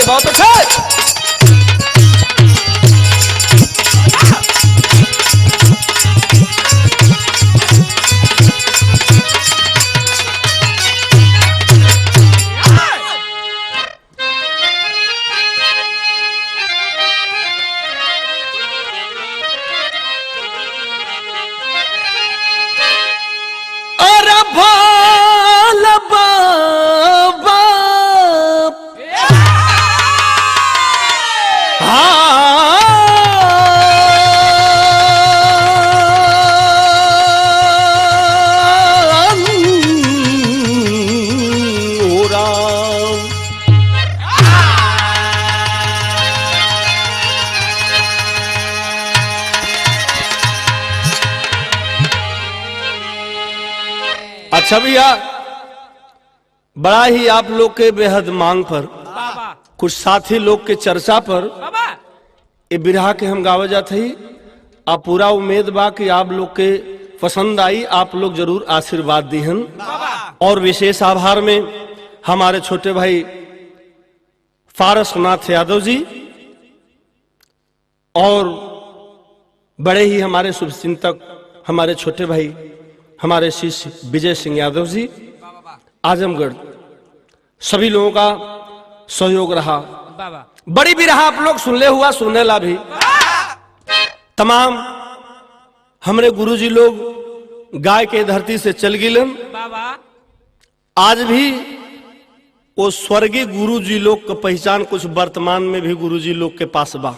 अच्छे, बहुत अच्छे। अरे भोल बाबा हाँ ओ राम। अच्छा भैया, बड़ा ही आप लोग के बेहद मांग पर, कुछ साथी लोग के चर्चा पर ये बिरहा के हम गावे जात हई। आप पूरा उम्मीद बा कि आप लोग के पसंद आई, आप लोग जरूर आशीर्वाद दीहन। और विशेष आभार में हमारे छोटे भाई फारसनाथ यादव जी और बड़े ही हमारे शुभचिंतक हमारे छोटे भाई हमारे शिष्य विजय सिंह यादव जी आजमगढ़, सभी लोगों का सहयोग रहा। बड़ी भी रहा, आप लोग सुनले हुआ सुनने ला भी। तमाम हमरे गुरुजी लोग गाय के धरती से चल गिलन। आज भी वो स्वर्गीय गुरुजी लोग का पहचान कुछ वर्तमान में भी गुरुजी लोग के पास बा।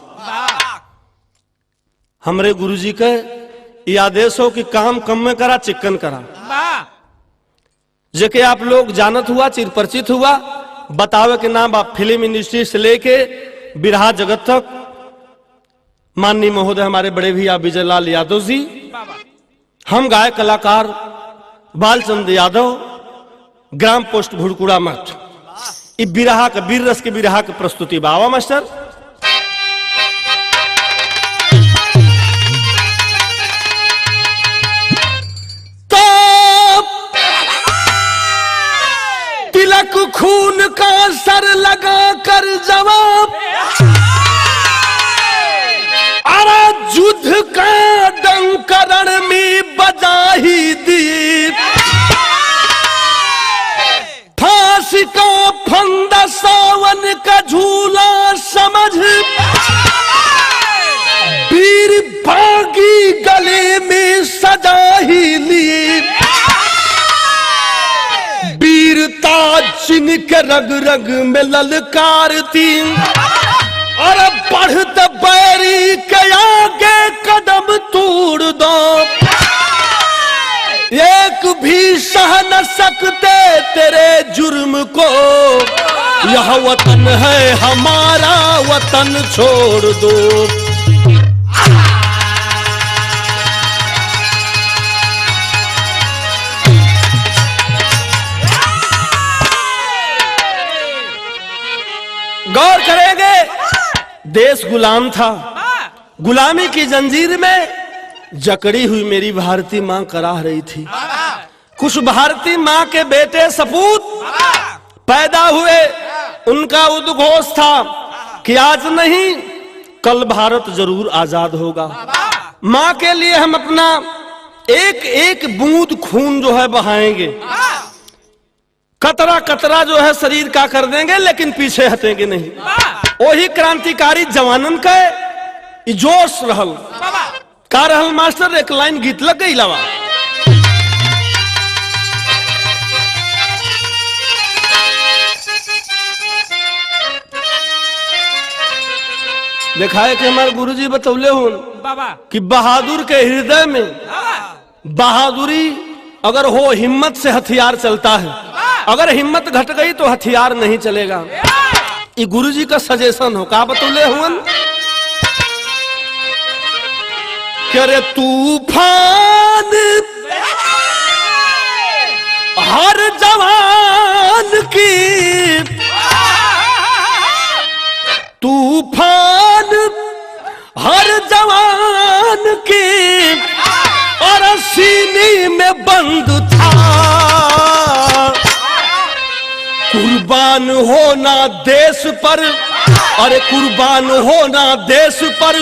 हमरे गुरुजी के ये आदेश हो कि काम कम में करा, चिकन करा। जेके आप लोग जानत हुआ, चिर परिचित हुआ, बतावे के नाम आप फिल्म इंडस्ट्री से लेके बिरहा जगत तक माननीय महोदय हमारे बड़े भैया विजयलाल यादव जी, हम गायक कलाकार बालचंद यादव, ग्राम पोस्ट भुड़कुड़ा मठ। इ बिरहा के वीर रस के बिरहा के प्रस्तुति बाबा मास्टर। तो तिलक खून का सर लगा कर जवाब, अरे युद्ध का डंकरण में बजा ही दी, फांसी का फंदा सावन का झूला समझ, वीर बागी गले में सजा ही ली, वीरता जिनके रग रग में ललकारती, और बढ़त बैरी के आगे कदम तोड़ दो, एक भी सह न सकते तेरे जुर्म को, यह वतन है हमारा वतन छोड़ दो। गौर करेंगे, देश गुलाम था, गुलामी की जंजीर में जकड़ी हुई मेरी भारतीय मां कराह रही थी। कुछ भारतीय मां के बेटे सपूत पैदा हुए, उनका उद्घोष था कि आज नहीं कल भारत जरूर आजाद होगा। मां के लिए हम अपना एक एक बूंद खून जो है बहाएंगे, कतरा कतरा जो है शरीर का कर देंगे, लेकिन पीछे हटेंगे नहीं। वही क्रांतिकारी जवानन का जोश रहल का रहल मास्टर। एक लाइन गीत लग गई लावा। दिखाए कि हमारे गुरुजी बतौले हुन कि बहादुर के हृदय में बहादुरी अगर हो, हिम्मत से हथियार चलता है, अगर हिम्मत घट गई तो हथियार नहीं चलेगा। ये गुरुजी का सजेशन हो। का बतौले हुन करे तूफान हर जवान की, तूफान हर जवान की और सीने में बंद था, कुर्बान होना देश पर अरे कुर्बान होना देश पर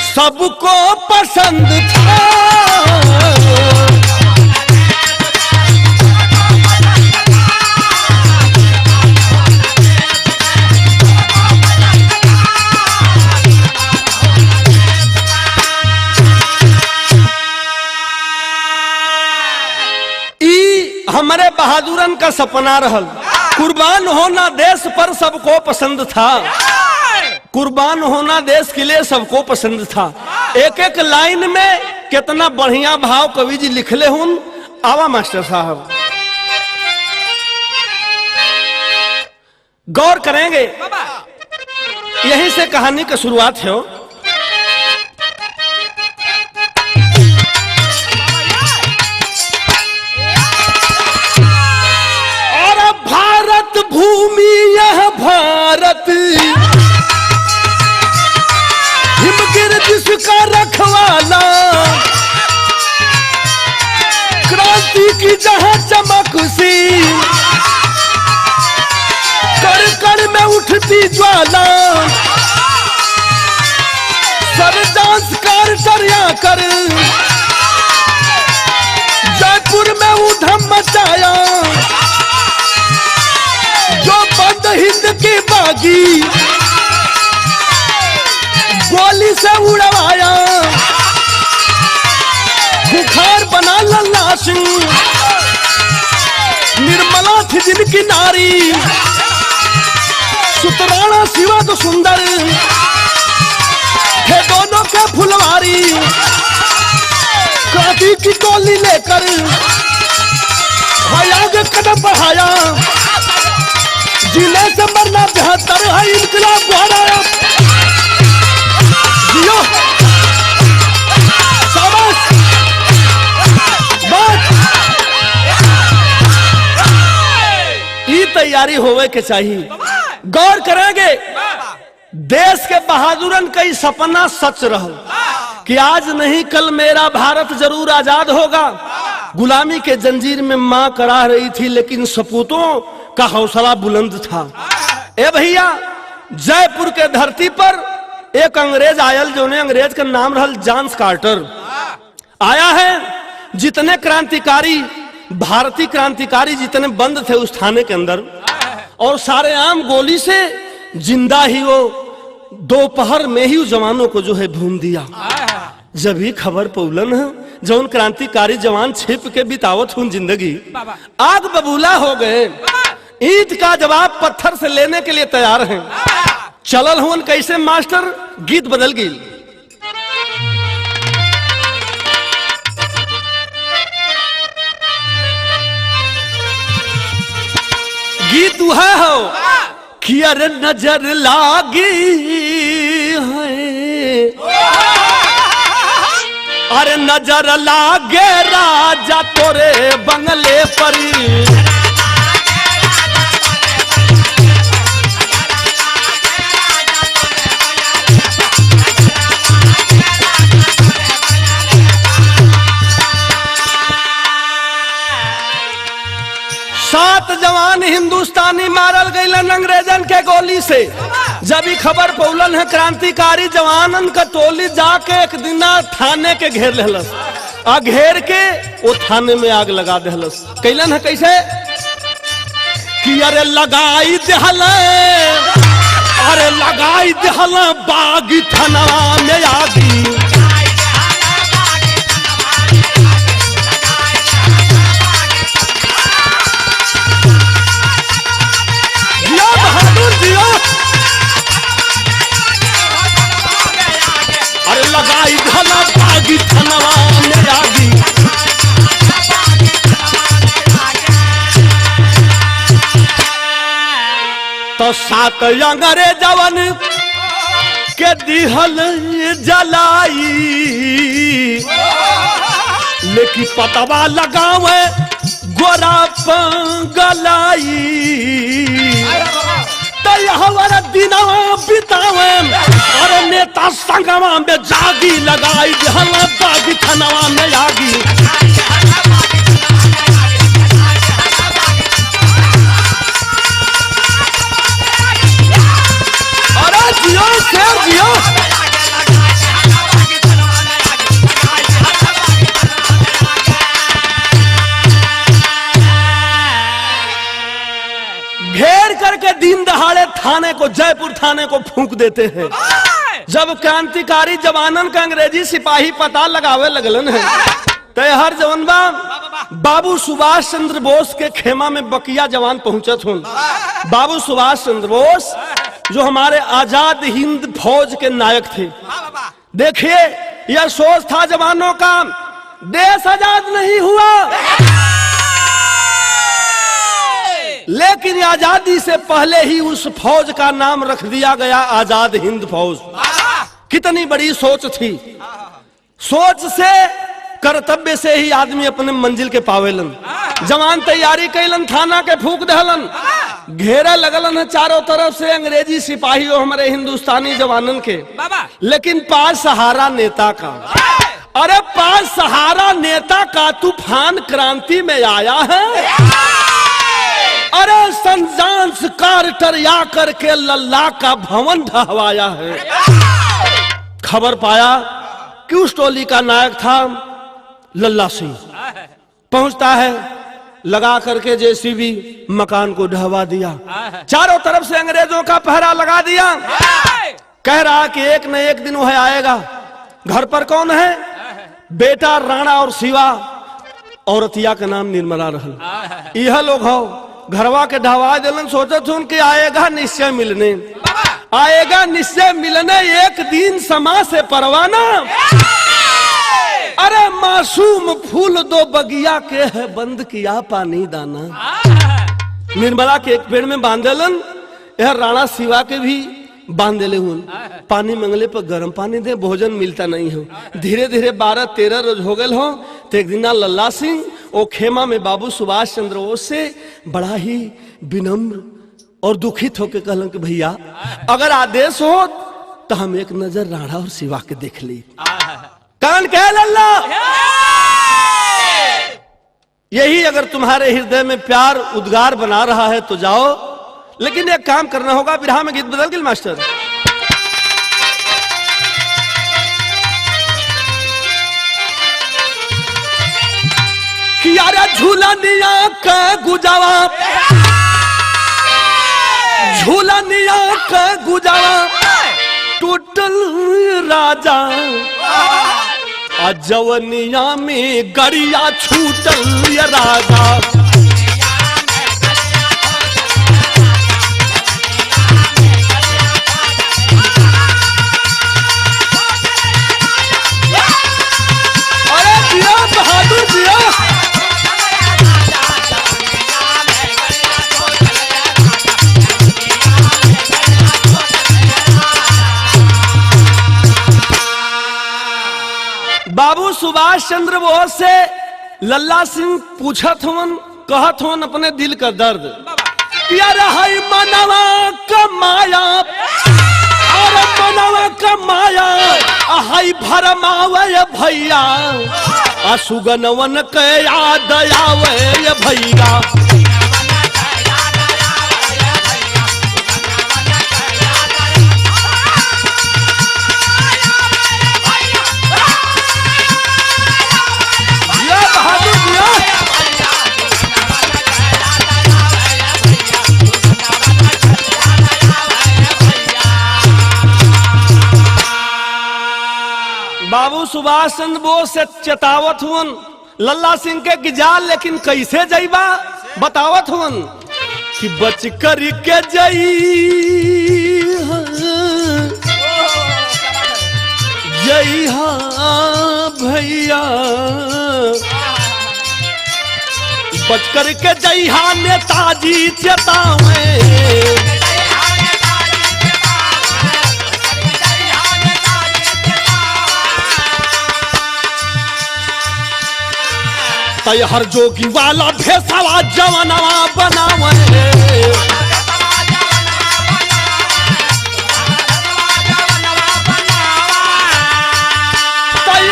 सबको पसंद था। हमारे बहादुरन का सपना रहल, कुर्बान होना देश पर सबको पसंद था, कुर्बान होना देश के लिए सबको पसंद था। एक एक लाइन में कितना बढ़िया भाव कवि जी लिखले हुन। आवा मास्टर साहब गौर करेंगे, यहीं से कहानी का शुरुआत है। भारत भूमि यह भारत हिमगिर जिसका रखवाला, क्रांति की जहां चमक सी कर कर में उठती ज्वाला, सर डांस कर डरिया कर जयपुर में उधम मचाया, जो बंद हिंद की बागी गोली से उड़वाया, बुखार बना लल्ला सिंह निर्मला थी जिनकी नारी, सुतराणा शिवा तो सुंदर थे दोनों के फुलवारी, क्रांति की टोली लेकर आगे कदम बढ़ाया, जीने से मरना बेहतर है इनकलाब दोहराया। जियो शाबाश बात ई तैयारी होवे के चाहिए। गौर करेंगे देश के बहादुरन कई सपना सच रहो कि आज नहीं कल मेरा भारत जरूर आजाद होगा। गुलामी के जंजीर में मां करा रही थी, लेकिन सपूतों का हौसला बुलंद था। ए भैया, जयपुर के धरती पर एक अंग्रेज आयल, जो ने अंग्रेज का नाम रहल जॉन कार्टर आया है। जितने क्रांतिकारी भारतीय क्रांतिकारी जितने बंद थे उस थाने के अंदर, और सारे आम गोली से जिंदा ही वो दोपहर में ही उस जवानों को जो है भून दिया। जब ही खबर पौलन है, जौन क्रांतिकारी जवान छिप के बितावत हुन जिंदगी, आग बबूला हो गए, ईंट का जवाब पत्थर से लेने के लिए तैयार हैं। चलल हुन कैसे मास्टर, गीत बदल गई। गीत वह हो कि अरे नजर लागी है, अरे नजर लागे राजा तोरे बंगले पर, सात जवान हिंदुस्तानी मारल गईलन अंग्रेजन के गोली से। जब ही खबर पौलन है क्रांतिकारी जवानन का टोली जाके एक दिना थाने के घेर लेहलस, आ घेर के वो थाने में आग लगा देहलस। कैलन है कैसे कि अरे लगाई देहल, अरे लगाई देहल बागी थाना में आगी, अरे लगाई धला बागी थनवा में आगी। तो सात अंग्रेजवन के दिहल जलाई, लेकिन पतवा लगावे गोरा पंगलाई, हमारा दिनवा बितावे अरे नेता संगवा में जागी, लगाई हला बागी थनवा में आगी। को, जयपुर थाने को फूंक देते हैं। जब क्रांतिकारी जवानन का अंग्रेजी सिपाही पता लगावे लगलन है तो हर जवान बा बाबू सुभाष चंद्र बोस के खेमा में बकिया जवान पहुंचत हुन। बाबू सुभाष चंद्र बोस जो हमारे आजाद हिंद फौज के नायक थे। देखिए यह सोच था जवानों का, देश आजाद नहीं हुआ लेकिन आजादी से पहले ही उस फौज का नाम रख दिया गया आजाद हिंद फौज। कितनी बड़ी सोच थी। सोच से कर्तव्य से ही आदमी अपने मंजिल के पावेलन। जवान तैयारी कैलन, थाना के फूक दहलन, घेरा लगलन है चारों तरफ से अंग्रेजी सिपाही हमारे हिंदुस्तानी जवानन के, लेकिन पास सहारा नेता का। अरे पास सहारा नेता का तूफान क्रांति में आया है। अरे संजांस कार्टर या करके लल्ला का भवन ढहवाया है। खबर पाया कि उस टोली का नायक था लल्ला सिंह। पहुंचता है, लगा करके जेसीबी मकान को ढहवा दिया, चारों तरफ से अंग्रेजों का पहरा लगा दिया। कह रहा कि एक न एक दिन वह आएगा। घर पर कौन है? बेटा राणा और शिवा, औरतिया का नाम निर्मला रहल। यह लोग हो घरवा के ढहवा दिलन। सोचत हूं कि आएगा निश्चय मिलने, आएगा निश्चय मिलने एक दिन समा से परवाना। अरे मासूम फूल दो बगिया के है बंद किया पानी दाना। निर्मला के एक पेड़ में बांधेलन, यह राणा शिवा के भी बांधेले हुन। पानी मंगले पर गर्म पानी दे, भोजन मिलता नहीं हो। धीरे धीरे 12-13 रोज हो गए हो तो एक दिन लल्ला सिंह ओ खेमा में बाबू सुभाष चंद्र बोस से बड़ा ही विनम्र और दुखित होके कहलन कि भैया अगर आदेश हो तो हम एक नजर राणा और शिवा के देख ली। कान कह लल्ला, यही अगर तुम्हारे हृदय में प्यार उद्गार बना रहा है तो जाओ, लेकिन एक काम करना होगा। बिरहा में गीत बदल गई मास्टर। कि यारा झूलनिया का गुजावा, झूलनिया का गुजावा टूटल राजा, अजवनिया में गड़िया छूटल राजा। अरे जिया बहादुर जिया। बाबू सुभाष चंद्र बोस से लल्ला सिंह पूछत हुन, कहत हुन अपने दिल का दर्द। यार हाय मनवा कमाया, अरे मनवा कमाया हाय भरमावे भैया, असुगनवन के याद आवे भैया। बाबू सुभाष चंद्र बोस से चेतावत हुन लल्ला सिंह के गिजा, लेकिन कैसे जाइबा बतावत हुन कि बच कर के जई जई भैया, बच कर के जई हा नेताजी चेतावे। हर जोगी वाला भेसावा जवनवा बनावे।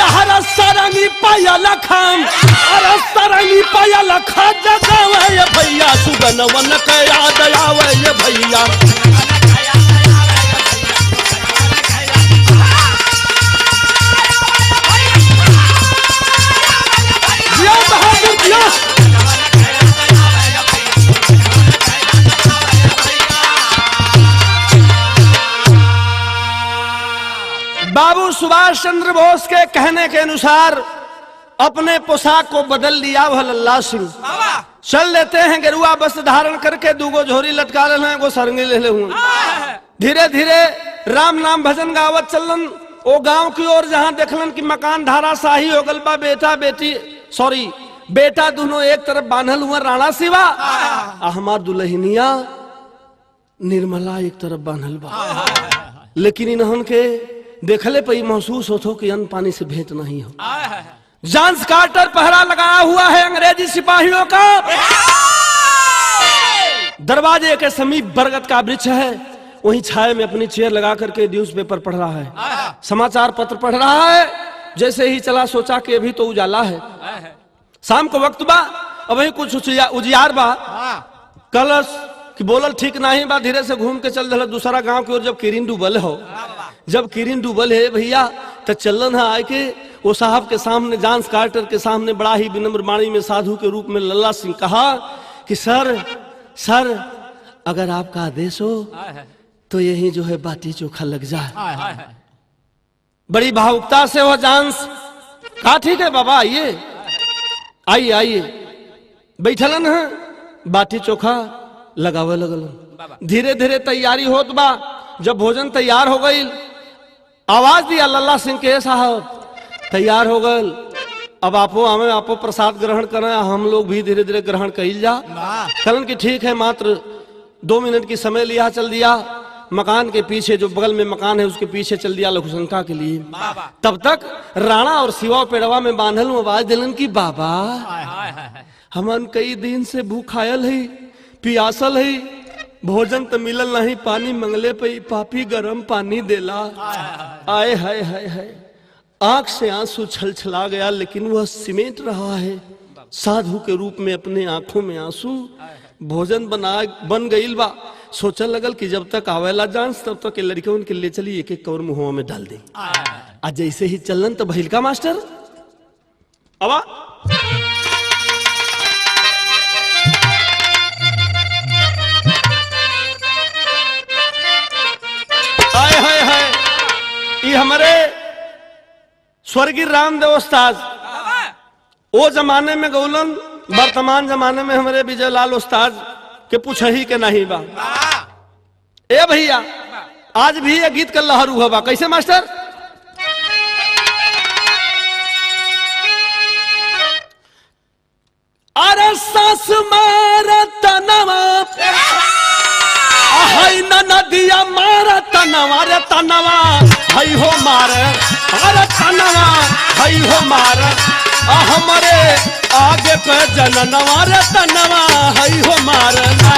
हर सरंगी पायल खाम, अरे सरंगी पायल खा जगावे भैया, सुगनवन के याद आवे भैया। के अनुसार अपने पोशाक को बदल लिया वह लल्ला सिंह। चल लेते हैं गेरुआ वस्त्र धारण करके, दूगो झोरी लटका रहे हैं, एगो सरंगी ले ले हुए। धीरे धीरे राम नाम भजन गावत चलन ओ गांव की ओर, जहां देखलन कि मकान धारा शाही हो गल बा, बेटा बेटी सॉरी बेटा दोनों एक तरफ बांधल हुआ राणा सिवा, आ हमार दुल्हनिया निर्मला एक तरफ बांधल बा। लेकिन इन्हन के देखले पे महसूस होतो कि अन्न पानी से भेंट नहीं हो। जांस कार्टर पहरा लगाया हुआ है अंग्रेजी सिपाहियों का। दरवाजे के समीप बरगद का वृक्ष है, वहीं छाया में अपनी चेयर लगा करके न्यूज पेपर पढ़ रहा है, समाचार पत्र पढ़ रहा है। जैसे ही चला सोचा कि अभी तो उजाला है, शाम को वक्त बा, अब वही कुछ उजियार बा, कलश कि बोलल ठीक नहीं बा, धीरे से घूम के चल रहा दूसरा गांव की ओर। जब किरिन डूबल हो, जब किरिन डूबल है भैया, तो चलन है आए के वो साहब के सामने, जांस कार्टर के सामने बड़ा ही विनम्र वाणी में साधु के रूप में लल्ला सिंह कहा कि सर सर अगर आपका आदेश हो तो यही जो है बाटी चोखा लग जाए। बड़ी भावुकता से वो जांस कहा ठीक है बाबा आइए आइए आइए, बैठलन है बाटी चोखा लगावे लगलन। धीरे धीरे तैयारी होत बा। जब भोजन तैयार हो गई, आवाज दिया लल्ला सिंह के, साहब तैयार हो गए, अब आपो हमें आपो प्रसाद ग्रहण करें, हम लोग भी धीरे धीरे ग्रहण कइल जा। कलन की ठीक है, मात्र 2 मिनट की समय लिया, चल दिया मकान के पीछे, जो बगल में मकान है उसके पीछे चल दिया लघुशंका के लिए। तब तक राणा और शिवा पेड़वा में बांधल आवाज दिलन की बाबा हमन कई दिन से भूखायल है, पियासल है, भोजन तो मिलल नहीं, पानी मंगले पे पापी गरम पानी देला। आए हाय हाय हाय, आंख से आंसू छल छला गया, लेकिन वह सिमेट रहा है साधु के रूप में अपने आंखों में आंसू। भोजन बना बन गईल बा, सोचल लगल कि जब तक आवेला जांस तब तक लड़के उनके ले चली एक एक कौर मुँह में डाल दे। आज जैसे ही चलन तो भइल का मास्टर अवा हाय हाय हाय, ये हमारे स्वर्गीय रामदेव उस्ताद वो जमाने में गौलन, वर्तमान जमाने में हमारे विजय लाल उस्ताद के पूछ ही के नहीं बा। ए भैया आज भी ये गीत का लहर हुआ बा। कैसे मास्टर? अरे सास मारा तनवा हाय नदिया मारा तनवा रे तनवा हई हो मार, अरे तनवा हई हो मार, हमारे आगे पे जननवा रे तनवा हई हो मारना।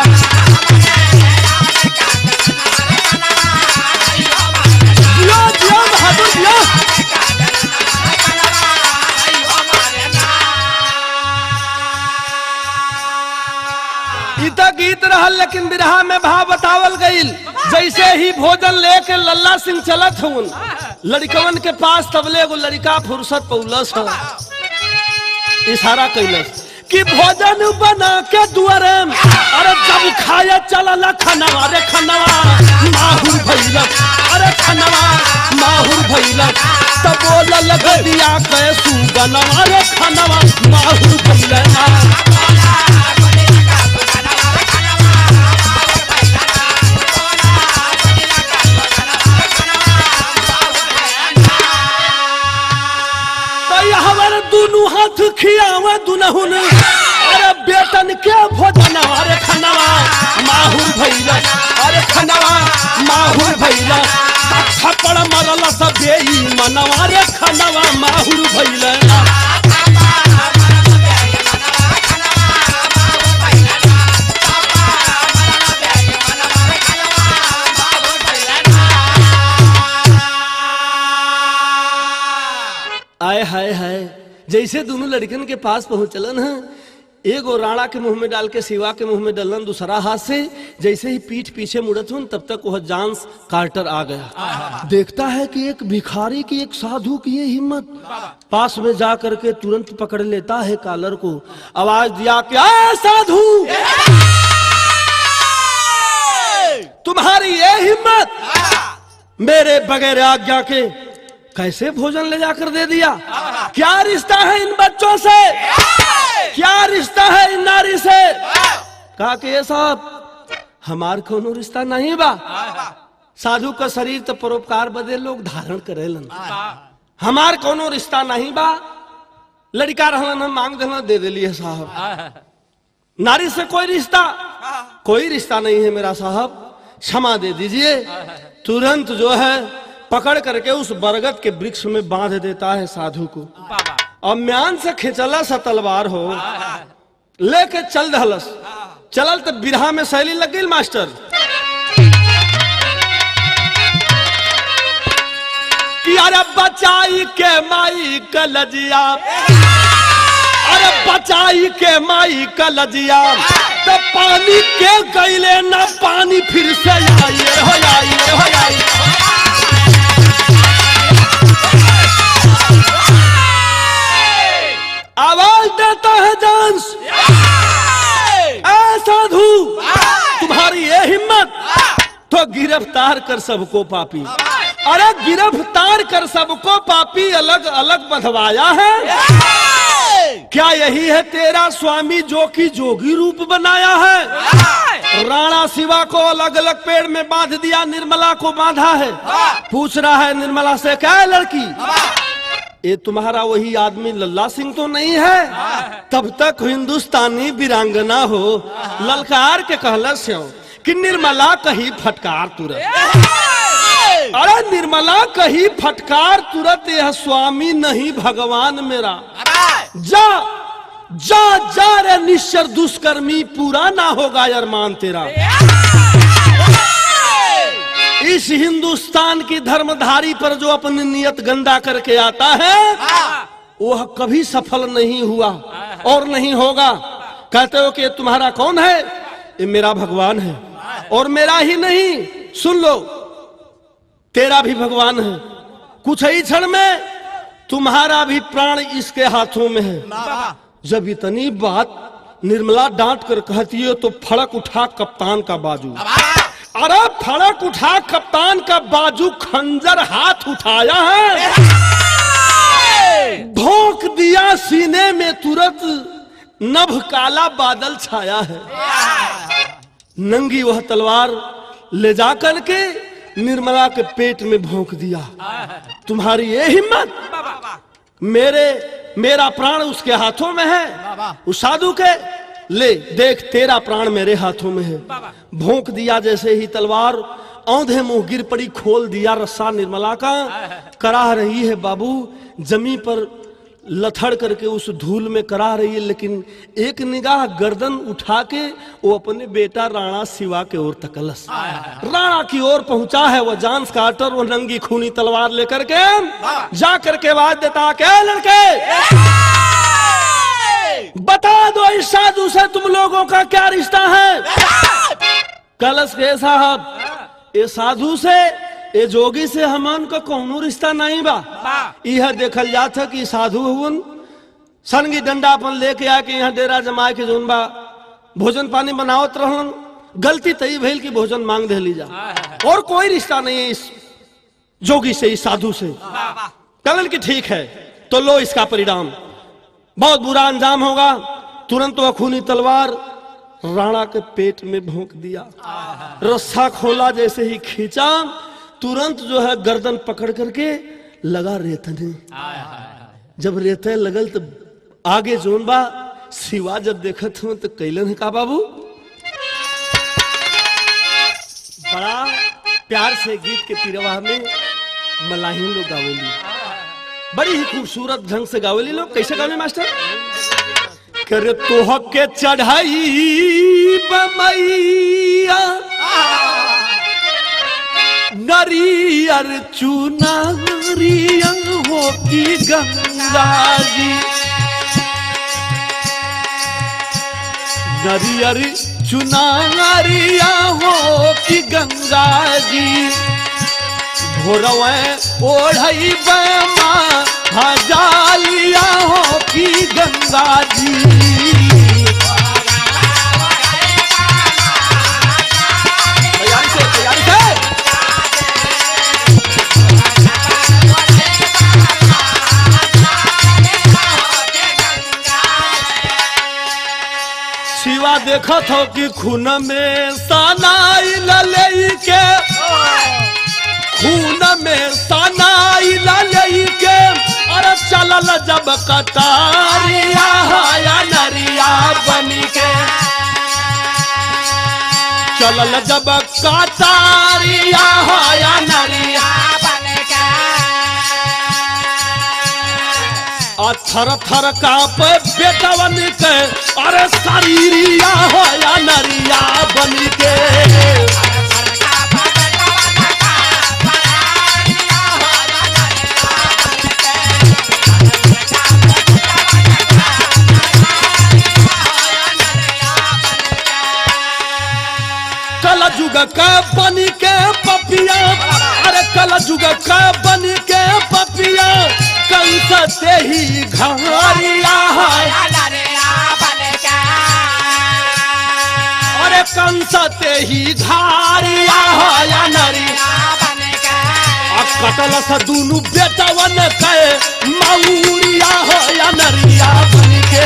जियो जियो बहादुर जियो। इता गीत रहल, लेकिन बिरहा में भाव बतावल गईल। जैसे ही भोजन लेके लल्ला सिंह चलत हूँ लड़कवन के पास, तबले एगो लड़का फुर्सत पौलस इशारा कैलस कि भोजन बना के दुआरे, अरे जब खाया चलला खनवा रे खनवा माहुर भैला, अरे खनवा माहुर भैला, तब बोलल दिया के सुगनवा रे खनवा माहुर भैला। दोनों हाथ खियावे दुनहुन, अरे बेटन के भोजन अरे खनवा माहुर भैला, अरे खनवा माहुर भैला, थप्पड़ मरल सब बेई मनवा रे खनवा माहुर भैला। आए हाय हाय, जैसे दोनों लड़कन के पास पहुंचलन है, एगो राणा के मुंह में डाल के शिवा के मुंह में डलन दूसरा हाथ से, जैसे ही पीठ पीछे मुड़त हूं तब तक वह जांस कार्टर आ गया। देखता है कि एक भिखारी की, एक साधु की ये हिम्मत, पास में जा करके तुरंत पकड़ लेता है कालर को, आवाज दिया क्या साधु तुम्हारी ये हिम्मत, मेरे बगैर आज्ञा के कैसे भोजन ले जाकर दे दिया। क्या रिश्ता है इन बच्चों से, क्या रिश्ता है इन नारी से? कहा कि ये साहब हमार कोनो रिश्ता नहीं बा। साधु का शरीर तो परोपकार बदे लोग धारण करेलन, हमार कोनो रिश्ता नहीं बा। लड़का रहलन हम मांग देलन दे दिली है साहब। नारी से कोई रिश्ता, कोई रिश्ता नहीं है मेरा साहब, क्षमा दे दीजिए। तुरंत जो है पकड़ करके उस बरगद के वृक्ष में बांध देता है साधु को, और म्यान से खिंचला सा तलवार हो लेके चल दहलस। चलल तो बिरहा में शैली लग गई मास्टर कि अरे बचाई के माई कलजिया, अरे बचाई के माई कलजिया, तो पानी के गईले ना पानी फिर से आई हो आई हो आई। आवाज देता है जांस, ऐ साधु तुम्हारी ये हिम्मत तो गिरफ्तार कर सबको पापी। अरे गिरफ्तार कर सबको पापी, अलग अलग बंधवाया है। क्या यही है तेरा स्वामी जो कि जोगी रूप बनाया है? राणा शिवा को अलग अलग पेड़ में बांध दिया, निर्मला को बांधा है। पूछ रहा है निर्मला से, क्या लड़की ये तुम्हारा वही आदमी लल्ला सिंह तो नहीं है? तब तक हिंदुस्तानी वीरांगना हो ललकार के कहलस कि निर्मला कही फटकार तुरंत। अरे निर्मला कही फटकार तुरंत, यह स्वामी नहीं भगवान मेरा। जा जा जा रे निश्चर दुष्कर्मी, पूरा ना होगा अरमान तेरा। इस हिंदुस्तान की धर्मधारी पर जो अपनी नियत गंदा करके आता है वह कभी सफल नहीं हुआ और नहीं होगा। कहते हो कि तुम्हारा कौन है? ये मेरा भगवान है, और मेरा ही नहीं, सुन लो तेरा भी भगवान है। कुछ ही क्षण में तुम्हारा भी प्राण इसके हाथों में है। जब इतनी बात निर्मला डांट कर कहती है तो फड़क उठा कप्तान का बाजू। अरे फड़क उठा कप्तान का बाजू, खंजर हाथ उठाया है, भोंक दिया सीने में तुरंत, नभ काला बादल छाया है। नंगी वह तलवार ले जा करके निर्मला के पेट में भोंक दिया। तुम्हारी ये हिम्मत, मेरे मेरा प्राण उसके हाथों में है, उस साधु के, ले देख तेरा प्राण मेरे हाथों में है। भोंक दिया जैसे ही तलवार, औंधे मुंह गिर पड़ी, खोल दिया रस्सा निर्मला का। कराह रही है बाबू, जमी पर लथड़ करके उस धूल में कराह रही है, लेकिन एक निगाह गर्दन उठा के वो अपने बेटा राणा शिवा के ओर तकलस। राणा की ओर पहुंचा है वो जांस काटर, वो नंगी खूनी तलवार लेकर के जा करके आवाज देता, क्या लड़के बता दो इस साधु से तुम लोगों का क्या रिश्ता है? कलश के साहब, ये साधु से ये जोगी से हमन का कोनो रिश्ता नहीं बा। यह देखल जात है कि साधु हुन संगी डंडा अपन लेके आके यहाँ डेरा जमाए के जोन बा भोजन पानी बनावत रहन। गलती तई भइल कि भोजन मांग दे ली जा, और कोई रिश्ता नहीं है इस जोगी से, इस साधु से। कलन की ठीक है तो लो इसका परिणाम, बहुत बुरा अंजाम होगा। तुरंत वह खूनी तलवार राणा के पेट में भोंक दिया। रस्सा खोला जैसे ही खींचा, तुरंत जो है गर्दन पकड़ करके लगा रेतने। जब रेते लगल तो आगे जोन बा शिवा जब देखत हूं तो कैलन है का बाबू, बड़ा प्यार से गीत के तिरवा में मलाही लोग गावेली, बड़ी ही खूबसूरत ढंग से गावेली लोग। कैसे गावे मास्टर? कर तोह के चढ़ाई बमैया नरियर चुनारियन हो की गंगा जी, नरियर चुनारिया हो की गंगा जी, भोरवे ओढ़ई बमा हजालिया हो की गंगा जी। तैयारी से, तैयारी से। भैया देखत हो कि खून में सनाई ललई के, खून में सनाई ललई के, अरे चलल जब कटारिया हाया नरिया बनी के, चलल जब कटारिया हाया नरिया आ थर थर कांप बेटवन के, अरे शरीरिया होया नरिया बनी के। कल जुग का बनी के पपिया, अरे कल जुग का बनी के पपिया, कंस ते ही घारिया है, अरे कंस ते ही घारिया है नरिया। आ कटल से दुनु बेटवन के मऊरिया हो या नरिया बन के।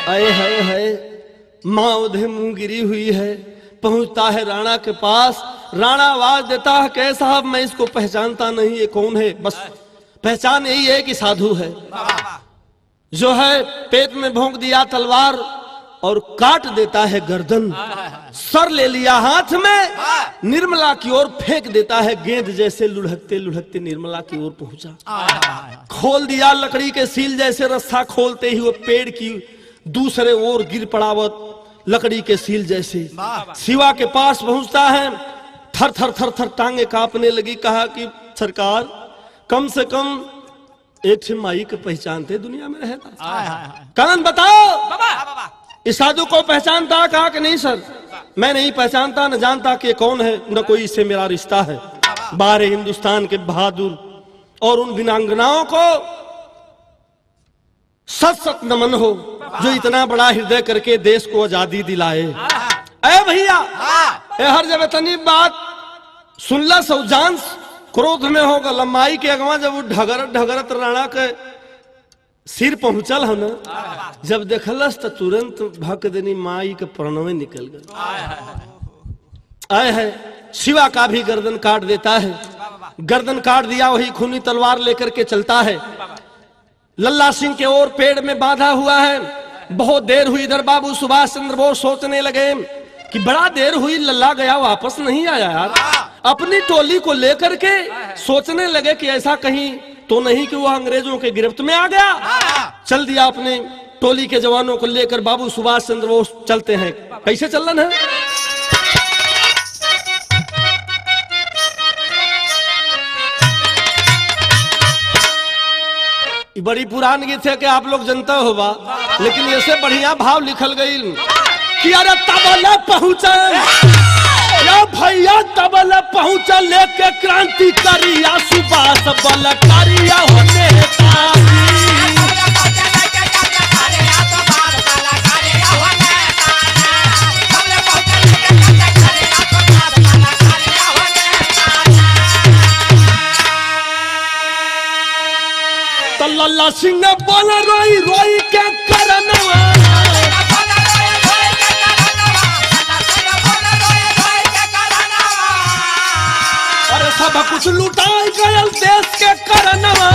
अये हाय हाय, माँ उधे मुंह गिरी हुई है। पहुंचता है राणा के पास, राणा आवाज देता है के साहब मैं इसको पहचानता नहीं, ये कौन है? बस पहचान यही है कि साधु है। जो है पेट में भोंक दिया तलवार और काट देता है गर्दन, सर ले लिया हाथ में, निर्मला की ओर फेंक देता है, गेंद जैसे लुढ़कते लुढ़कते निर्मला की ओर पहुंचा। खोल दिया लकड़ी के सील जैसे रस्सा, खोलते ही वो पेड़ की दूसरे ओर गिर पड़ावत लकड़ी के सील जैसे। शिवा के पास पहुंचता है, थर थर थर थर टांगे कांपने लगी। कहा कि सरकार कम से कम एक ठे माई के पहचानते दुनिया में रहता, कौन बताओ इस साधु को पहचानता? कहा कि नहीं सर मैं नहीं पहचानता, न जानता कि कौन है, न कोई इससे मेरा रिश्ता है। बाहर हिंदुस्तान के बहादुर और उन वीरांगनाओं को सत सत नमन हो जो इतना बड़ा हृदय करके देश को आजादी दिलाए। ए भैया, ए हर जब इतनी बात सुनला सौ जान क्रोध में होगा। लम्बाई के अगवा जब वो ढगरत ढगरत राणा के सिर पहुंचल है ना, जब देखलस तो तुरंत भक देनी माई के प्रणवे निकल गए। आए है शिवा का भी गर्दन काट देता है, गर्दन काट दिया, वही खूनी तलवार लेकर के चलता है। लल्ला सिंह के ओर पेड़ में बांधा हुआ है। बहुत देर हुई, इधर बाबू सुभाष चंद्र बोस सोचने लगे कि बड़ा देर हुई, लल्ला गया वापस नहीं आया यार। अपनी टोली को लेकर के सोचने लगे कि ऐसा कहीं तो नहीं कि वह अंग्रेजों के गिरफ्त में आ गया। चल दिया अपने टोली के जवानों को लेकर बाबू सुभाष चंद्र बोस चलते हैं। कैसे चलन है? बड़ी पुरान गीत है कि आप लोग जनता होगा, लेकिन ऐसे बढ़िया भाव लिखल गई कि अरे तबला पहुंचे या भैया, तबला पहुंचा लेके क्रांति करिया सुभाष बल करिया हो नेताजी। लल्ला सिंह बोल रोई रोई के करनवा, अरे सब कुछ लुटाई गयल देश के करनवा।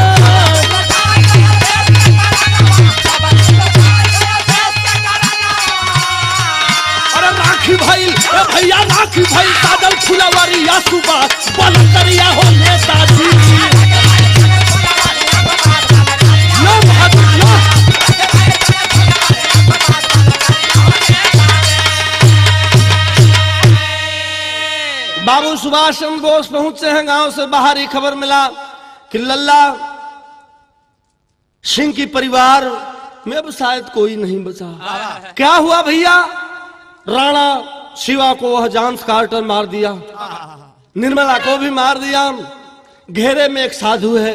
अरे राखी भाई भैया, राखी भाई सादल फुलवरिया सुभाष बल करिया हो नेताजी। बाबू सुभाष चंद्र बोस पहुंचे हैं गांव से बाहर, ही खबर मिला कि लल्ला सिंह की परिवार में अब शायद कोई नहीं बचा। क्या हुआ भैया? राणा शिवा को वह जांस कार्टर मार दिया, निर्मला को भी मार दिया। घेरे में एक साधु है,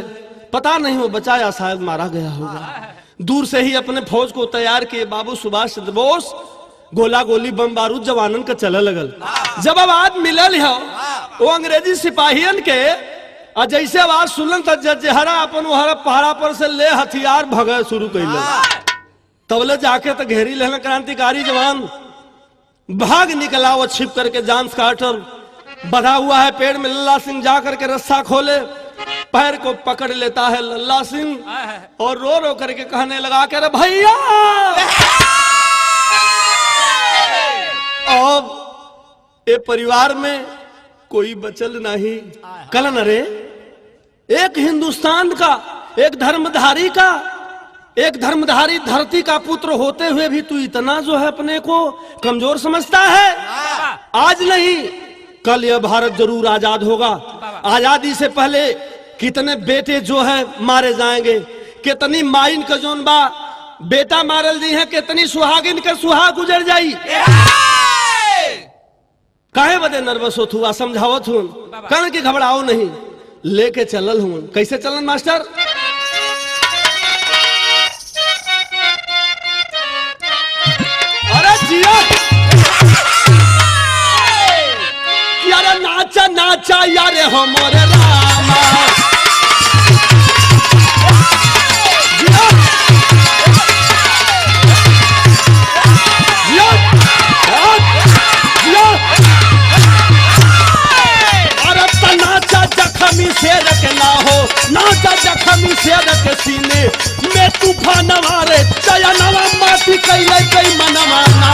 पता नहीं वो बचा या शायद मारा गया होगा। दूर से ही अपने फौज को तैयार किए बाबू सुभाष चंद्र बोस गोला गोली बम बारूद जवानन का चले लगल। जब आवाज मिलल है वो अंग्रेजी सिपाहियन के, आ जैसे आवाज सुनलन त जहरा अपन वहरा पहाड़ा पर से ले हथियार भगे शुरू कैलन। तबले जाके तो घेरी लेना क्रांतिकारी जवान, भाग निकला वो छिप करके। जांस कार्टर बधा हुआ है पेड़ में, लल्ला सिंह जा करके रस्सा खोले, पैर को पकड़ लेता है लल्ला सिंह और रो रो करके कहने लगा के अरे भैया, अब ये परिवार में कोई बचल नहीं। कलन अरे एक हिंदुस्तान का, एक धर्मधारी का, एक धर्मधारी धरती का पुत्र होते हुए भी तू इतना जो है अपने को कमजोर समझता है। आज नहीं कल यह भारत जरूर आजाद होगा। आजादी से पहले कितने बेटे जो है मारे जाएंगे, कितनी माइन का जोन बा बेटा मारल जी है, कितनी सुहागिन के सुहाग गुजर जाई। काहे बदे नर्वस होत हुआ, समझावत हूं कण की घबराओ नहीं, लेके चलल हूं। कैसे चलन मास्टर? अरे जिया यारे नाचा नाचा यारे हो मोरे रामा, जिया जिया जिया। अरे नाचा जखमी शेर के ना हो, नाचा जखमी शेर के सीने में तूफान मारे, चया नवा माटी कैले कई मनवा ना।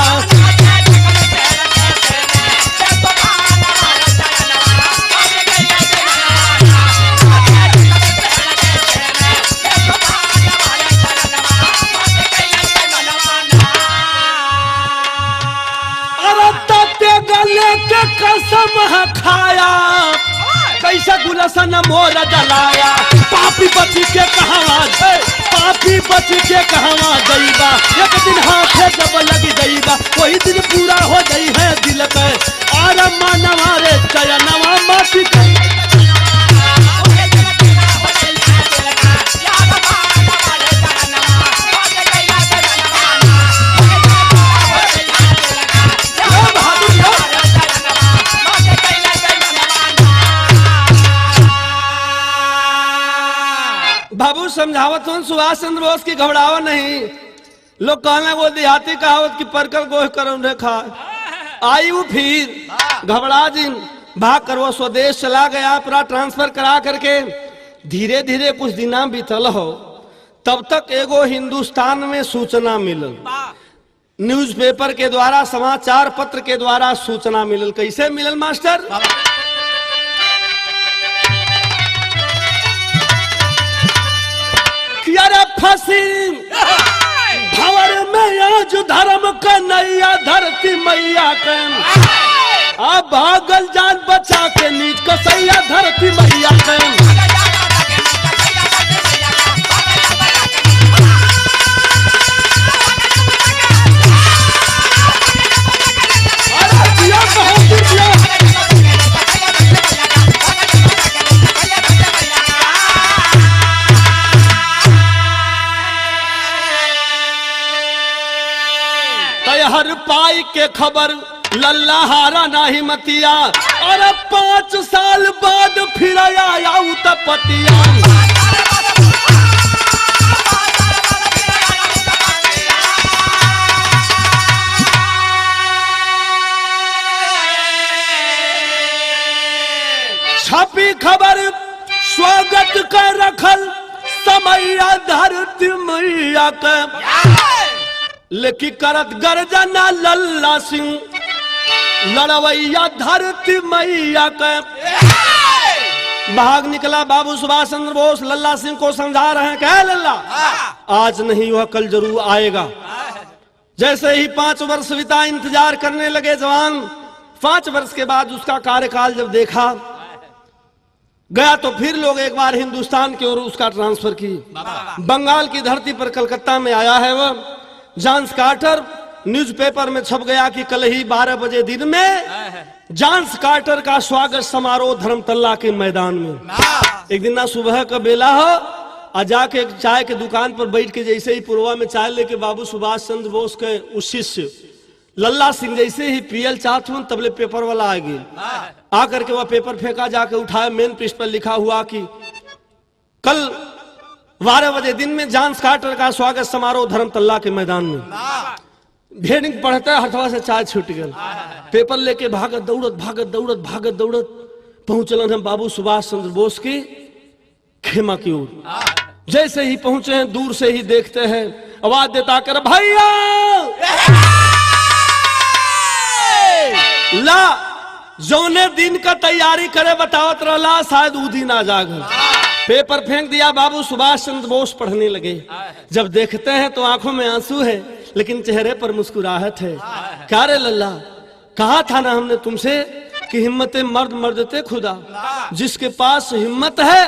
अरे तते गले के कसम है खाया, कैसा गुलशन मोर जलाया, पापी बची के कहवा जय, पापी बची के कहवा जईबा, एक दिन हाथे जब लग जईबा, वही दिन पूरा हो जाई है दिल पे। आर मानवा रे चयनवा माटी के बाबू समझावत हूँ सुभाष चंद्र बोस की घबराओ नहीं। लोग कहने वो देहाती कहावत की परकल गोह करो खा आई वो फिर घबरा जिन भाग कर वो स्वदेश चला गया, पूरा ट्रांसफर करा करके। धीरे धीरे कुछ दिना बीतल हो, तब तक एगो हिंदुस्तान में सूचना मिलल, न्यूज़पेपर के द्वारा, समाचार पत्र के द्वारा सूचना मिलल। कैसे मिलल मास्टर? अरे फंसी भंवर में आज धर्म का नैया धरती मैया के, आ भागल जान बचा के नीच कसैया धरती मैया के। अरे जिया बहादुर जिया। हर पाई के खबर लल्ला हारा नाही मतिया, और 5 साल बाद फिर आया उतपतिया। छपी खबर स्वागत कर रखल समैया धरती मैया के, लेकिन करत गर्जना लल्ला सिंह लड़वैया धरती मैया के। भाग निकला बाबू सुभाष चंद्र बोस, लल्ला सिंह को समझा रहे हैं, कह लल्ला आज नहीं वह कल जरूर आएगा। जैसे ही 5 वर्ष बिता इंतजार करने लगे जवान, 5 वर्ष के बाद उसका कार्यकाल जब देखा गया तो फिर लोग एक बार हिंदुस्तान की ओर उसका ट्रांसफर की। बंगाल की धरती पर कलकत्ता में आया है वह जांस कार्टर। न्यूज़पेपर में छप गया कि कल ही 12 बजे दिन में जांस कार्टर का स्वागत समारोह धर्मतल्ला के मैदान में। एक दिन ना सुबह का बेला हो आ जाके एक चाय के दुकान पर बैठ के जैसे ही पुरवा में चाय लेके बाबू सुभाष चंद्र बोस के उस शिष्य लल्ला सिंह जैसे ही पीएल चाहत हुन तबले पेपर वाला आ गई। आकर के वह पेपर फेंका, जाके उठाया, मेन पृष्ठ पर लिखा हुआ कि कल 12 बजे दिन में जॉन कार्टर का स्वागत समारोह धर्मतल्ला के मैदान में। हेडिंग पढ़ता है, हथवा से चाय छूट गल। पेपर लेके भागत दौड़त भागत दौड़त भागत दौड़त पहुंचलन हम बाबू सुभाष चंद्र बोस की खेमा की ओर। जैसे ही पहुंचे हैं, दूर से ही देखते हैं, आवाज देता कर भैया ला, जौने दिन का तैयारी करे बतावत रहला, शायद ऊ दिन आ जागल। पेपर फेंक दिया, बाबू सुभाष चंद्र बोस पढ़ने लगे। जब देखते हैं तो आंखों में आंसू है, लेकिन चेहरे पर मुस्कुराहट है। क्या रे लल्ला, कहा था ना हमने तुमसे कि हिम्मत मर्द मर्दते खुदा, जिसके पास हिम्मत है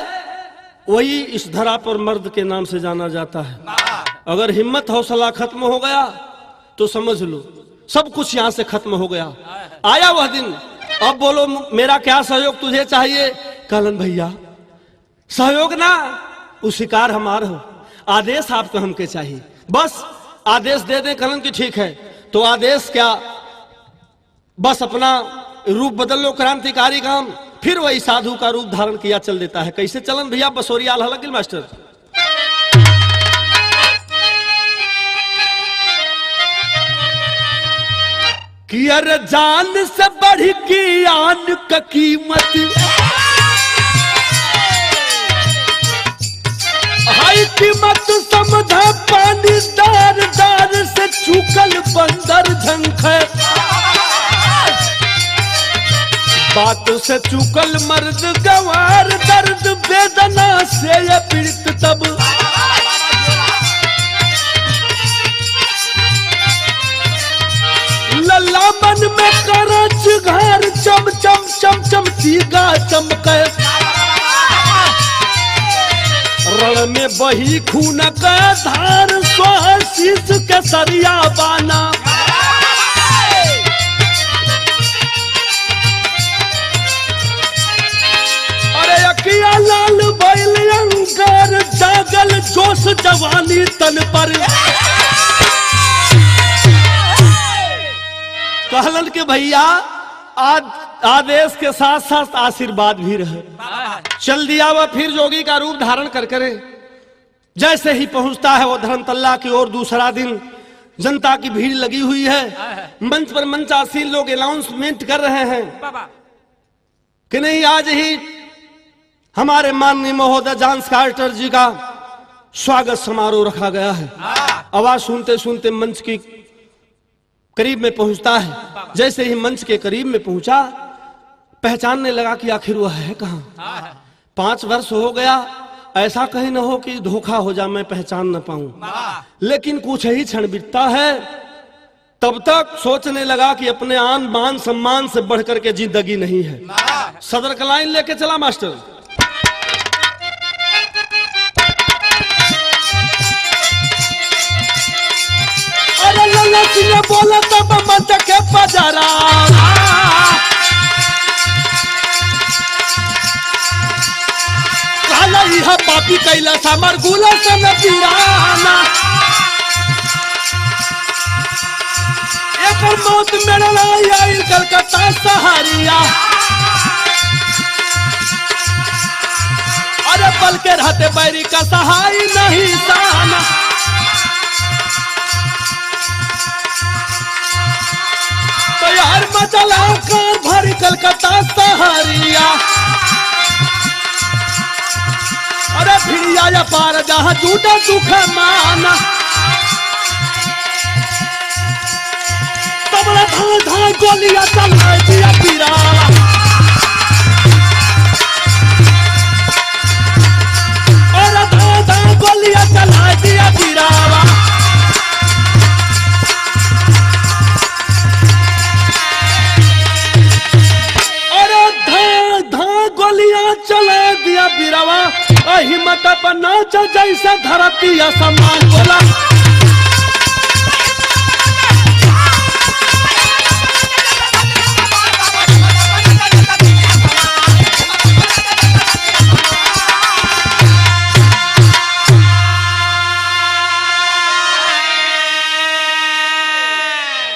वही इस धरा पर मर्द के नाम से जाना जाता है। अगर हिम्मत हौसला खत्म हो गया तो समझ लो सब कुछ यहां से खत्म हो गया। आया वह दिन, अब बोलो मेरा क्या सहयोग तुझे चाहिए? कहलन भैया सहयोग ना, वो शिकार हमार हो, आदेश आपको हमके चाहिए, बस आदेश दे दे। कहलन कि ठीक है, तो आदेश क्या, बस अपना रूप बदल लो, क्रांतिकारी काम। फिर वही साधु का रूप धारण किया, चल देता है। कैसे चलन भैया? बसोरिया लगिल मास्टर। कि अरे जान से बढ़ की आन का कीमत, हाई कीमत समझा पानी दार दार से चुकल बंदर झंख, बात से चुकल मर्द गवार, दर्द वेदना से ये पीड़ित तब। लल्ला मन में करच घर, चम चम चम चम चीगा चमके, रण में बही खून का धार, शीश के सरिया बाना। अरे अकिया लाल बैल अंगार, जागल जोश जवानी तन पर। कहलन के भैया आदेश के साथ साथ आशीर्वाद भी रहे। चल दिया वह फिर जोगी का रूप धारण कर करे। जैसे ही पहुंचता है वो धर्मतल्ला की ओर, दूसरा दिन जनता की भीड़ लगी हुई है। मंच पर मंचासीन लोग अनाउंसमेंट कर रहे हैं कि नहीं आज ही हमारे माननीय महोदय जॉन कार्टर जी का स्वागत समारोह रखा गया है। आवाज सुनते सुनते मंच की करीब में पहुंचता है। जैसे ही मंच के करीब में पहुंचा, पहचानने लगा कि आखिर वह है कहां। 5 वर्ष हो गया, ऐसा कहीं न हो कि धोखा हो जा, मैं पहचान न पाऊं। लेकिन कुछ ही क्षण बीतता है, तब तक सोचने लगा कि अपने आन मान सम्मान से बढ़कर के जिंदगी नहीं है। सदर का लाइन लेके चला मास्टर। अरे लल्ला सिंह बोला तब मत के पजरा, काला यह पापी कैला समर गुला सन पीराना, एकर मौत मेरा आइल कलकत्ता सहारिया। अरे पल के रहते बैरी का सहाय नहीं साना, तो यार मचला कर भरी कलकत्ता सहारिया। अरे भिड़िया या पार जहां झूठा दुख माना, तबला धा धा गोलियां चला दिया पीरा। अरे धा धा गोलियां चला दिया पीरावा। अरे धा धा गोलियां चला दिया पीरावा, हिम्मत पर नाच जैसे धरती असमान बोला।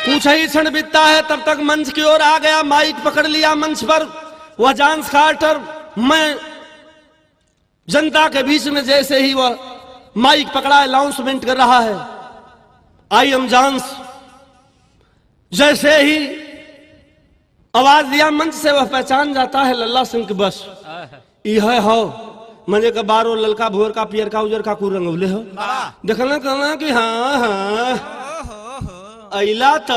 कुछ ही क्षण बीतता है, तब तक मंच की ओर आ गया, माइक पकड़ लिया मंच पर वह जांस कार्टर। मैं जनता के बीच में जैसे ही वह माइक पकड़ा, अनाउंसमेंट कर रहा है, I am Johns. जैसे ही आवाज दिया मंच से, वह पहचान जाता है लल्ला सिंह के, बस यह हो मजे का बारो ललका भोर का पियर का उजर का कुर रंगवले हो। देखना कहना कि हाँ हाँ अला तो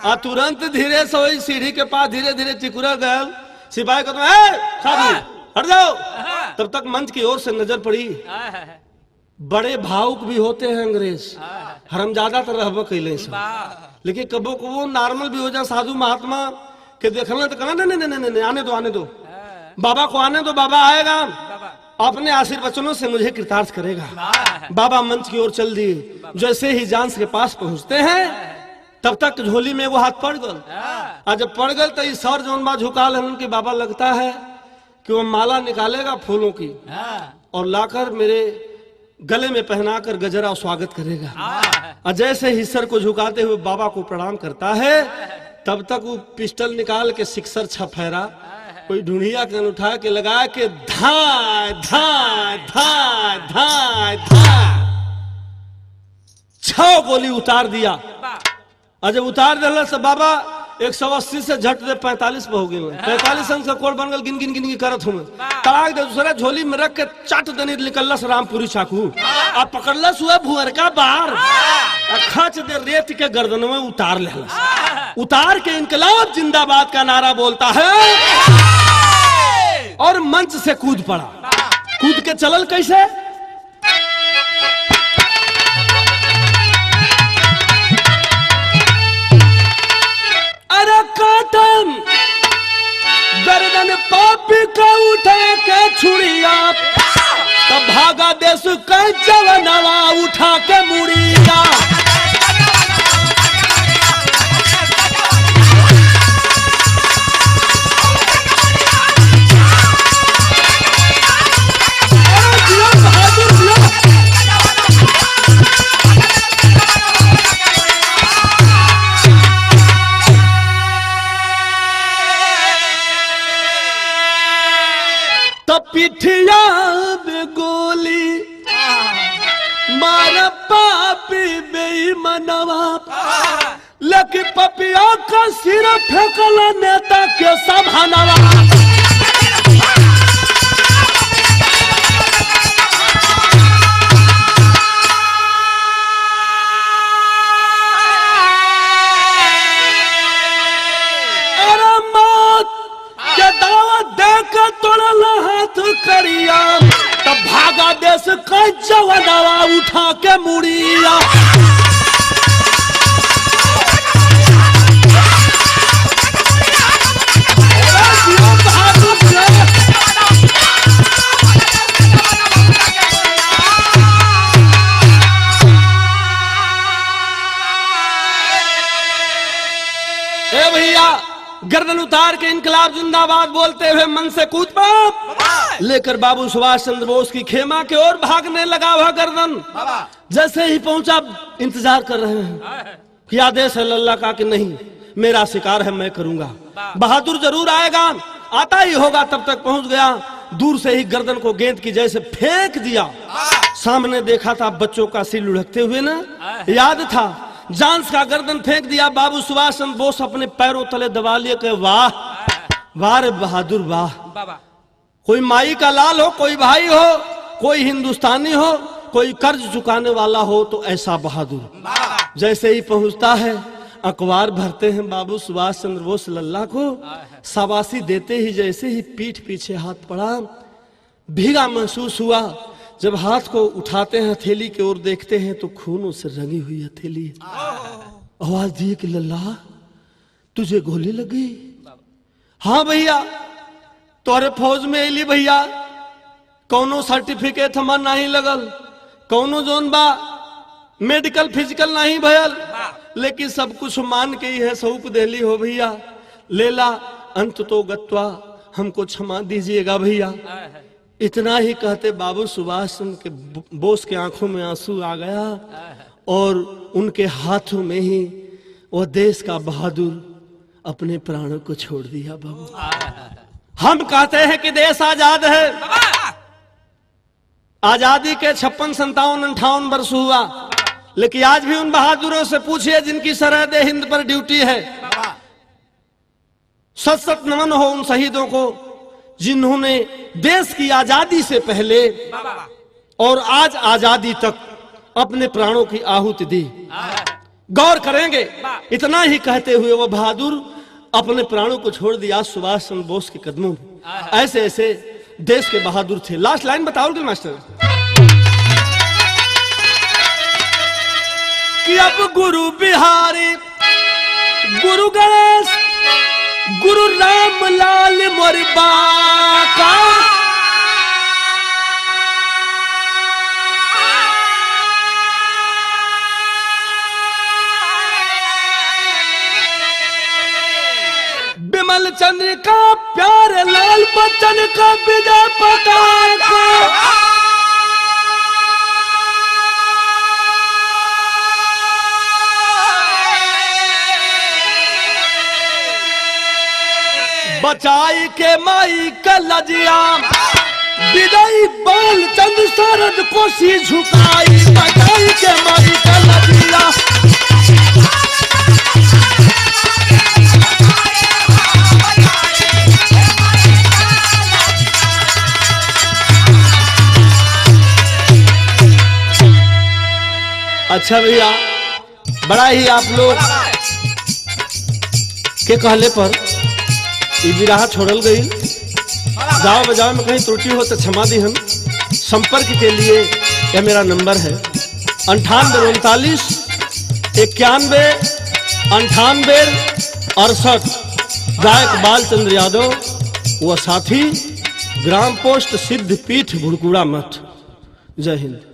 आ तुरंत धीरे से वही सीढ़ी के पास धीरे धीरे चिकुरा गल। सिपाही को तो साधु हट जाओ। तब तक मंच की ओर से नजर पड़ी। बड़े भावुक भी होते हैं अंग्रेज, हरमजादा तो रहबो कैले सब, लेकिन कबो कबो नॉर्मल भी हो जाए। साधु महात्मा के देखना तो कहना नहीं नहीं नहीं नहीं, आने दो आने दो, बाबा को आने दो, बाबा आएगा अपने आशीर्वचनों से मुझे कृतार्थ करेगा। बाबा मंच की ओर चल दिए। जैसे ही जांस के पास पहुंचते हैं, तब तक झोली में वो हाथ पड़ गल। और जब पड़ गल तो सर जोन बा झुका लेन कि बाबा लगता है कि वो माला निकालेगा फूलों की और लाकर मेरे गले में पहनाकर गजरा स्वागत करेगा। और जैसे ही सर को झुकाते हुए बाबा को प्रणाम करता है, तब तक वो पिस्टल निकाल के सिक्सर छफेरा कोई ढूंढिया के उठा के लगा के धाय धाय धाय धाय धाय 6 गोली उतार दिया। और जब उतार दिला से बाबा 180 से झट दे 45 पे हो गए। 45 अंक से कोड़ बन गल, गिन गिन गिन करत हूं। तड़ाक दे दूसरा झोली में रख के चट दनी निकलस रामपुरी चाकू आ पकड़लस हुआ भुअर का बार, खच दे रेत के गर्दन में उतार लेलस। उतार के इनकलाब जिंदाबाद का नारा बोलता है और मंच से कूद पड़ा। कूद के चलल कैसे? अरे काटन गर्दन पापी का उठा के छुड़िया, तब भागा देश का जवनवा उठा के मुड़िया। पिठिया में गोली मार पापी बेईमानवा, लेकिन पपिया का सिर फेंकल नेता के संभालवा। अरे मौत के दावा देकर तोड़ल हाथ करिया, तब भागा देश का जवनवा उठा के मुड़िया। ए भैया, गर्दन उतार के इनकलाब जिंदाबाद बोलते हुए मन से कूद पड़ा, लेकर बाबू सुभाष चंद्र बोस की खेमा के ओर भागने लगा वह गर्दन। जैसे ही पहुंचा, इंतजार कर रहे हैं कि आदेश है लल्ला का कि नहीं, मेरा शिकार है, मैं करूंगा, बहादुर जरूर आएगा, आता ही होगा। तब तक पहुंच गया, दूर से ही गर्दन को गेंद की जैसे फेंक दिया। सामने देखा था बच्चों का सिर लुढ़कते हुए ना, याद था, जांस का गर्दन फेंक दिया। बाबू सुभाष चंद्र बोस अपने पैरों तले दबा लिए के वाह वाह रे बहादुर वाह। कोई माई का लाल हो, कोई भाई हो, कोई हिंदुस्तानी हो, कोई कर्ज चुकाने वाला हो, तो ऐसा बहादुर। जैसे ही पहुंचता है, अखबार भरते हैं बाबू सुभाष चंद्र बोस लल्ला को, शाबाशी देते ही जैसे ही पीठ पीछे हाथ पड़ा, भीगा महसूस हुआ। जब हाथ को उठाते हैं, हथेली की ओर देखते हैं तो खूनों से रंगी हुई हथेली। आवाज दी कि लल्ला तुझे गोली लग गई? हाँ भैया, तोरे फौज में अली भैया, कौनो सर्टिफिकेट हमार नहीं लगल, कौनो जोन बा मेडिकल फिजिकल नहीं भयल, लेकिन सब कुछ मान के ही है सौंप देली हो भैया, लेला अंत तो गत्वा हमको क्षमा दीजिएगा भैया। इतना ही कहते बाबू सुभाष चंद्र के बोस के आंखों में आंसू आ गया और उनके हाथों में ही वो देश का बहादुर अपने प्राणों को छोड़ दिया। बाबू, हम कहते हैं कि देश आजाद है। आजादी के 56, 57, 58 वर्ष हुआ, लेकिन आज भी उन बहादुरों से पूछिए जिनकी सरहद हिंद पर ड्यूटी है। सत सत नमन हो उन शहीदों को जिन्होंने देश की आजादी से पहले और आज आजादी तक अपने प्राणों की आहुति दी। गौर करेंगे, इतना ही कहते हुए वो बहादुर अपने प्राणों को छोड़ दिया सुभाष चंद्र बोस के कदमों में। ऐसे ऐसे देश के बहादुर थे। लास्ट लाइन बताओगे मास्टर कि अब गुरु बिहारी, गुरु गणेश, गुरु राम लाल मोरबा का विमल चंद्र का प्यारे लाल बच्चन का विजय पताका बचाई के माई का लजिया विजयी बाल चंद्र शरद कोसी झुकाई बचाई के माई का लजिया। अच्छा भैया, बड़ा ही आप लोग के कहले पर विराह छोड़ल गई। गाँव बजाव में कहीं त्रुटि हो तो क्षमा दी। हम संपर्क के लिए यह मेरा नंबर है 98 39 91 98 68। गायक बालचंद्र यादव व साथी, ग्राम पोस्ट सिद्ध पीठ भुड़कुड़ा मठ। जय हिंद।